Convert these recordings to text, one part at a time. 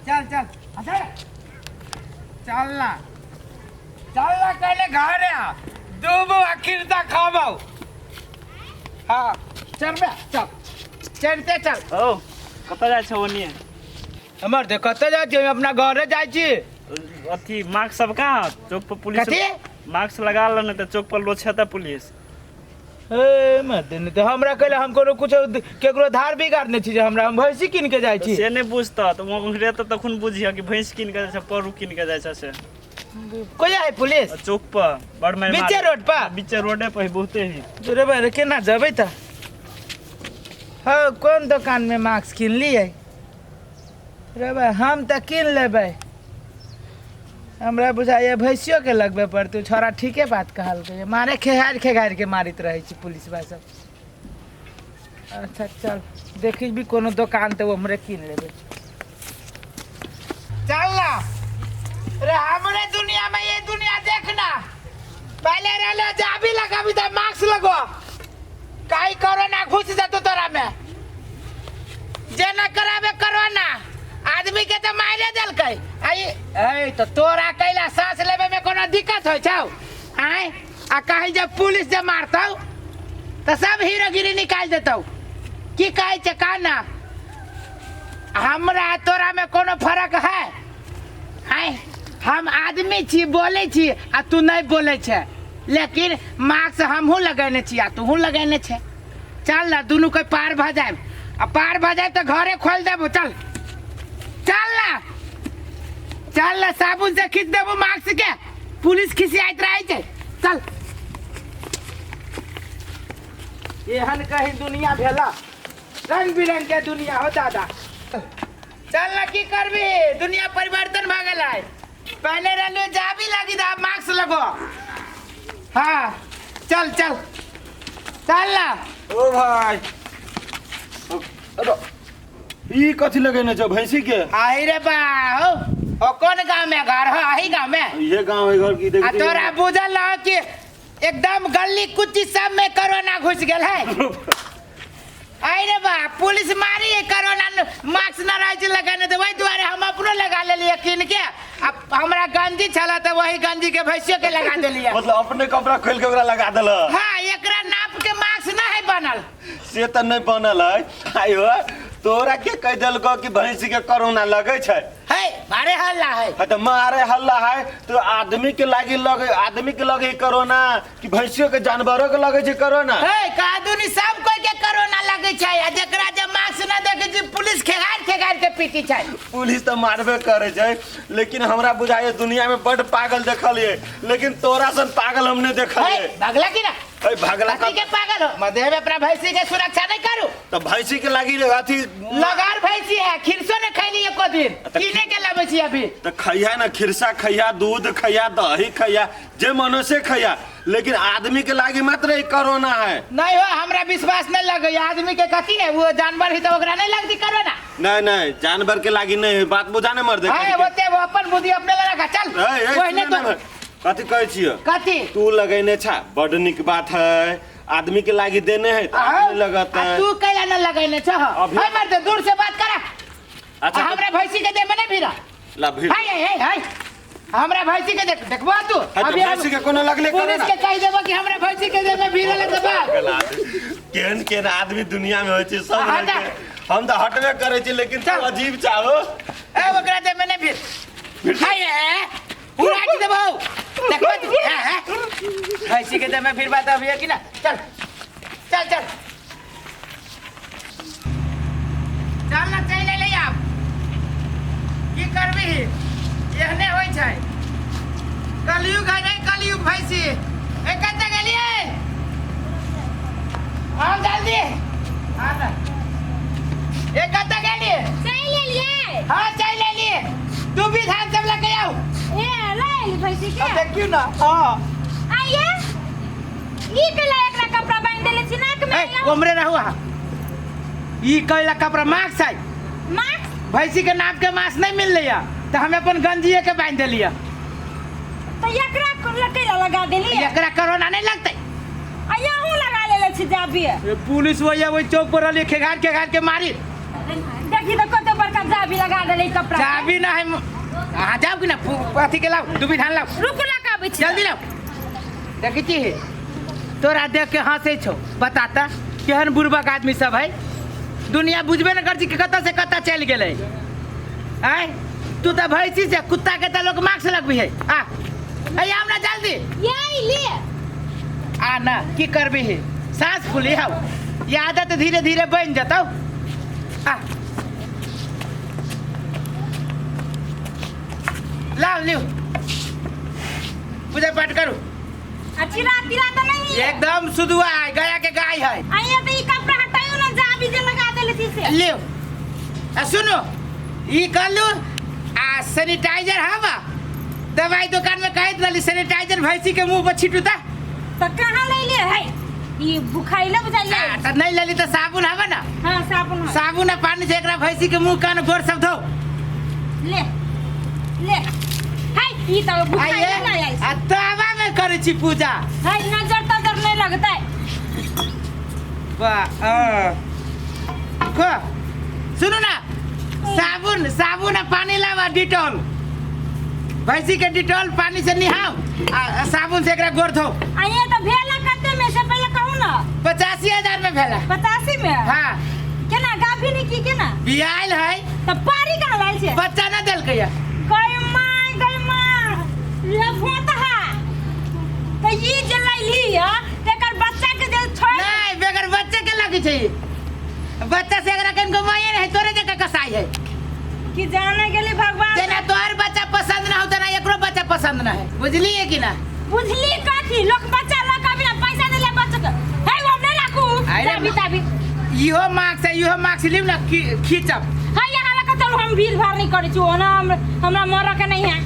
चल चल, अच्छा चल ना, चल ना, कहले घर आ, दूबो अखिरता खाबो। हाँ चल बे, चल चलते चल। ओ कतऽ जाइ छौ ओनिए? हमर देख कतऽ जाइ छी, हम अपना घरे जाइ छी। अथी मास्क सब कहाँ? चौक पर पुलिस। कथी? मास्क लगा ले, नहीं तऽ चौक पर लोछेतै पुलिस। हे मदन, तऽ हमरा कहले हम कोनो कुछ केकरो धार बिगाड़ने छी जे हमरा हम भैंसी कीन के जाइ छी? से नहि बुझतह तऽ ओकरे तऽ तखन बुझिह कि भैंस कीन के जाइ छै, परू कीन के जाइ छै से। कोई है पुलिस? चौक पर बड़ मारि। बीचे रोड पर? बीचे रोडे पर है, बहुते है। रे भाई, रे केना जेबै तऽ? हँ, कोन दोकान में मास्क किनलियै रे भाई? हम तऽ कीन लेबै, हमरा बुझाइए भैंसियोके लगबे पड़तै। छोड़ा ठीके बात कहलकै, मारे खेहारि खेहारि के मारैत रहै छै पुलिसवा सब। अच्छा चल, देखी भी कोनो दोकान तऽ उम्हरे कीन लेबै। चल ना रे, हमरे दुनिया में ये दुनिया देखना। पहले रहले जाबी लगाबी तऽ मास्क लगो, काई कोरोना घुस जेतो तोरा में। जे न कराबे कोरोना आदमी के तऽ मारे देलकै। आई ए तऽ तोरा कैला सांस लेबे में कोनो दिक्कत होइ छौ? आय आ कहीं जब पुलिस जे मारतौ तऽ सब हीरोगिरी निकालि देतौ। की कहै छै का ना, हमरा तोरा में कोनो फर्क है? आय हम आदमी छी, बोलै छी आ तू नहीं बोलै छै, लेकिन मास्क हमहूँ लगेने छी आ तूहूँ लगेने छै। चल ना, दुनू के पार भऽ जायब, आ पार भऽ जायब तऽ घरे खोल देबो। चल चल ना, चल ना, साबुन से खींच देबो मास्क के, पुलिस खिसियाइत रहै छै। चल, एहन कहीं दुनिया भेला, रंग बिरंग के दुनिया हो दादा। चल ना, की करबी, दुनिया परिवर्तन भऽ गेल है। पहले रहलो जाबी लागी तऽ आब मास्क लगो। हाँ चल चल चल ना। ओ भाई, अरे, ई कथी लगेने छौ भैंसी के? आही रे बा, हो ओ कोन गांव में घर हो? आही गांव में? ये गांव है घर की देख। आ तोरा बुझल रह कि एकदम गली कुची सब में कोरोना घुस गेल है। आई रे बा, पुलिस मारी है कोरोना, मास्क न रहे छै लगाने, तऽ वही दुआरे हम अपनो लगा लेलियै कीन के। आ हमरा गंजी छला तऽ वही गंजी के भैंसियो के लगा देलियै। मतलब अपने कपड़ा खोल के ओकरा लगा देल? हाँ, एकरा नाप के मास्क न है बनल। से तऽ नहि बनल है। आयो, तोरा के कहि देलकौ कि भैंसी के कोरोना लगै छै? है मारे हल्ला है। हाँ तऽ मारे हल्ला है तो आदमी के लागी लगे, आदमी के लगे कोरोना कि भैंसियो के, जानवरों के लगे छै कोरोना? है कादुनी, सब कोई के कोरोना लगे छै, आ जेकरा जे मास्क न देखे छै पुलिस खेगार खेगार के पीटी छै। पुलिस तऽ मारबे करे छै, लेकिन हमरा बुझाइए दुनिया में बड पागल देखलिए, लेकिन तोरा सन पागल हम नहीं देखलिए। है भगला की ना? ए भगला। कथी के पागल हो मदेव? अपना भैंसी के सुरक्षा नहीं करू? तो भैंसी के लागी रे अथी। लगार भैंसी है, खिरसो ने खैली एको दिन, किने के लाबै छी अभी। तो खैया ना, खिरसा खैया, दूध खैया, दही खैया, जे मनो से खैया, लेकिन आदमी के लागी मात्र ई कोरोना है। नहीं हो, हमरा विश्वास नहीं लगे। आदमी के कथी है, वो जानवर ही तो, ओकरा नहीं लगती कोरोना। नहीं नहीं, जानवर के लागी नहीं है, बात बुझाने मर दे। है होते वो अपन बुद्धि अपने लगा रखा। चल। ए, ए, ओहिने सुने तो ना, कथी कहै छियै? कथी? तू लगेने छा, बड निक बात है, आदमी के लागी देने है तो आदमी लगत आ है। तू कैला न लगेने छह? अभी- है मर्द, दूर से बात करा। अच्छा। आ हमरा भैंसी के दे में नहीं भिड़ा। ला भीड़। हाय हाय हाय, हमरा भैंसी के देख, देखबो तू? हाँ, तो भैंसी के कोनो लगले पुलिस कोरोना? के कहि देबो कि हमरा भैंसी के दे में भिड़ल है तऽ बात। केहन केहन आदमी दुनिया में होइ छै सब हाँ, रंग के। हम तऽ हटबे करै छी, लेकिन तू चल। अजीब चाहो। ए ओकरा दे में नहीं भिड़। हाय ए उड़ा के देबो, देखबो तू? हां हां, भैंसी के दे में फिर बात अभी है कि ना? चल चल चल चल ना, चलि अयलै आब की करबिही? एहने होइ छै, कलयुग है। नहीं कलयुग। भैंसी ए, कतऽ गेलियै? आउ जल्दी, आ ना। ए कतऽ गेलियै? चलि एलियै। हाँ चलि एलियै, तू भी धान सब लऽ के आउ। ए लऽ एली भैंसी के? अब देखियौ ना, हाँ। आइए, ई कैला एकरा कपड़ा बांधि देले छी नाक में? ए ओमरे रहू अहाँ। ई कैला कपड़ा? मास्क है। मास्क? भैंसी के नाप के मास्क नहीं मिललै या तऽ हम अपन गंजिए के बांधि देलियै। तऽ एकरा कैला लगा देलियै? एकरा कोरोना नहीं लगतै। आ यहूँ लगा लेले छी जाबी। ए, पुलिस वही वही चौक पर रहलियै, खेघार खेघार के मारी। देखी तऽ कते बड़का जाबी लगा देले कपड़ा के। चाबी ना है। अहाँ जाओ कि ना अथी के लाओ, दुबी धान लाओ। रुकू ना, काबै छी। जल्दी लाओ। देखै छी, तोरा देख के हंसै छौ। बताता केहन बुड़बक आदमी सब है। दुनिया बुझबे न कर छी कि कतऽ से कतऽ चलि गेलै। आय तू तऽ भैंसी से कुत्ता के तऽ लोग मास्क लगबी है। आ अय आउ ना जल्दी। ये ले। आ ना की करबी है, सांस फूली हौ। ये आदत धीरे धीरे बन जतौ। आ लाओ लियो, पूजा पाठ करू। अच्छी रात तिरा तो नहीं है। एकदम सुधुआ है, गया के गाय है। आइए तो ई कपड़ा हटाइयो ना, जाबी जे लगा देले छी से। लियो आ सुनो, ई कहलू आ सैनिटाइजर हवा दवाई दुकान में कहत रहली सैनिटाइजर भैंसी के मुंह पर छिटू ता। तो कहाँ ले ले है ई बुखाइले बुझाइले। आ, त नहीं लेली त साबुन हवा ना। हां साबुन है। साबुन आ पानी से एकरा भैंसी के मुंह कान गोर सब धो। ले ले हाय ई तो बुखाइले ना आयल। आ तवा में करै छी पूजा। हाय नजर तजर नहीं लगता है। वाह को सुनो ना, साबुन साबुन आ पानी लावा, डिटॉल भैंसी के डिटॉल पानी से निहाओ आ साबुन से एकरा गोर धो। आइए तो भेला कते में से पहले कहू ना। 85,000 में भेला। 85 में? हाँ। केना गाभी नहीं की केना? बियाइल है। तो पारी कहाँ लायल छे? बच्चा ना देलकै या। गई मां गई मां लभोत हा। तो ई जे लैली ह तेकर बच्चा के जे छोड़ नहीं, बगैर बच्चे के लगी छै। बच्चा से एकरा कनको माये नहीं, तोरे जका कसाई है। कि जाने गेली भगवान। जेना तोहर बच्चा पसंद ना हो तेना एकरो बच्चा पसंद ना है, बुझलिए कि ना? बुझली कथी, लोग बच्चा लक बिना पैसा देले बच्चा के। हे हम नहीं राखू। अरे ताबी ताबी। इहो मार्क्स है, इहो मार्क्स लिउ ना खींचब। हां यहाँ लक चलू, हम भीड़ भाड़ नहीं करै छी ओना हमरा मरऽ के नहीं है।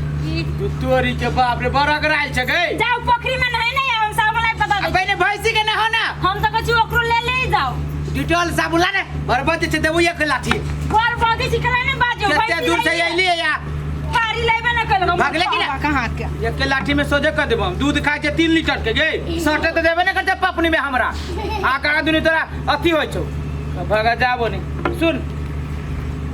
तोरी के बाप रे बड़ा कराइल छै गई। जाओ पोखरी में नहाय नहीं हम साबुन लाइ बता दे। पहले भैंसी के नहो ना। हम तो कहै छी ओकरो ले ले जाओ। डिटॉल साबुन ला ने बर्बाद छै देबो एक लाठी। बर्बादी सिखला ने बाजो। कते दूर से अइली या पारी लेबे ना कल हम। भागले कि ना? कहां के एक लाठी में सोझे कर देबो। दूध खाय छै 3 लीटर के गे सटे त देबे ना करते पपनी में हमरा। आ कहा दुनी तोरा अथी होय छौ भगा जाबो नहीं। सुन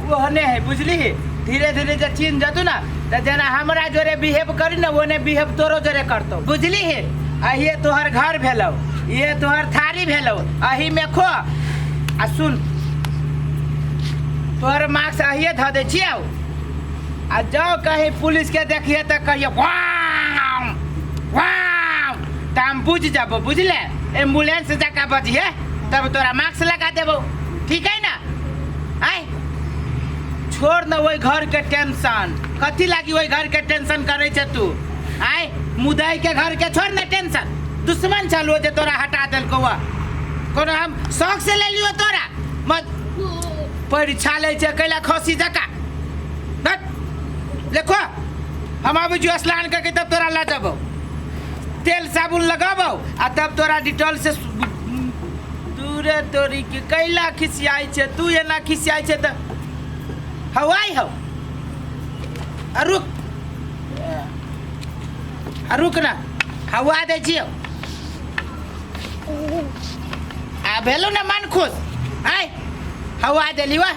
ओहने है बुझली, धीरे धीरे जे चीन जतु ना त जेना हमरा जोरे बिहेव करी ना ओने बिहेव तोरो जोरे करतो, बुझली है। अहिए तोहर घर भेलौ, ये तोहर थारी भेलौ, अही में खो। आ सुन तोहर मार्क्स अहिए धऽ दै छियौ। आ जाओ कहीं पुलिस के देखिए त कहिए वाम वाम त हम बुझ जाबो, बुझले। एम्बुलेंस जका बजिहे तब तोरा मार्क्स लगा देबो, ठीक है ना? आय छोड़ न वही घर के टेंशन, कथी लागी वही घर के टेंशन करे छे तू? आय मुदाई के घर के छोड़ न टेंशन, दुश्मन छलो जे तोरा हटा देलकौ। कोनो हम शौक से ले लियो तोरा मत परीक्षा लै छै कैला खसी जका। देखो हम आबै छियौ स्नान करके तब तोरा लऽ जेबौ, तेल साबुन लगाबौ आ तब तोरा डिटॉल से दूरे तोरी के कैला खिसियाइ छै तू, एना खिसियाइ छै तऽ हवाई हौ। आ रुक आ रुक ना, हवा दै छियौ। आ भेलौ ना मन खुश? आय हवा देली वा।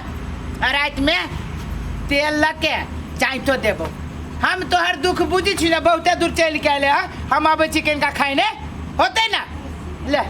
आ रातिमे तेल लऽ के चाँइतो देबौ। हम तोहर दुख बुझै छी ना, बहुते दूर चलि के अयलै हँ। हम अबै छी कनिका खाइने होतै ना। ले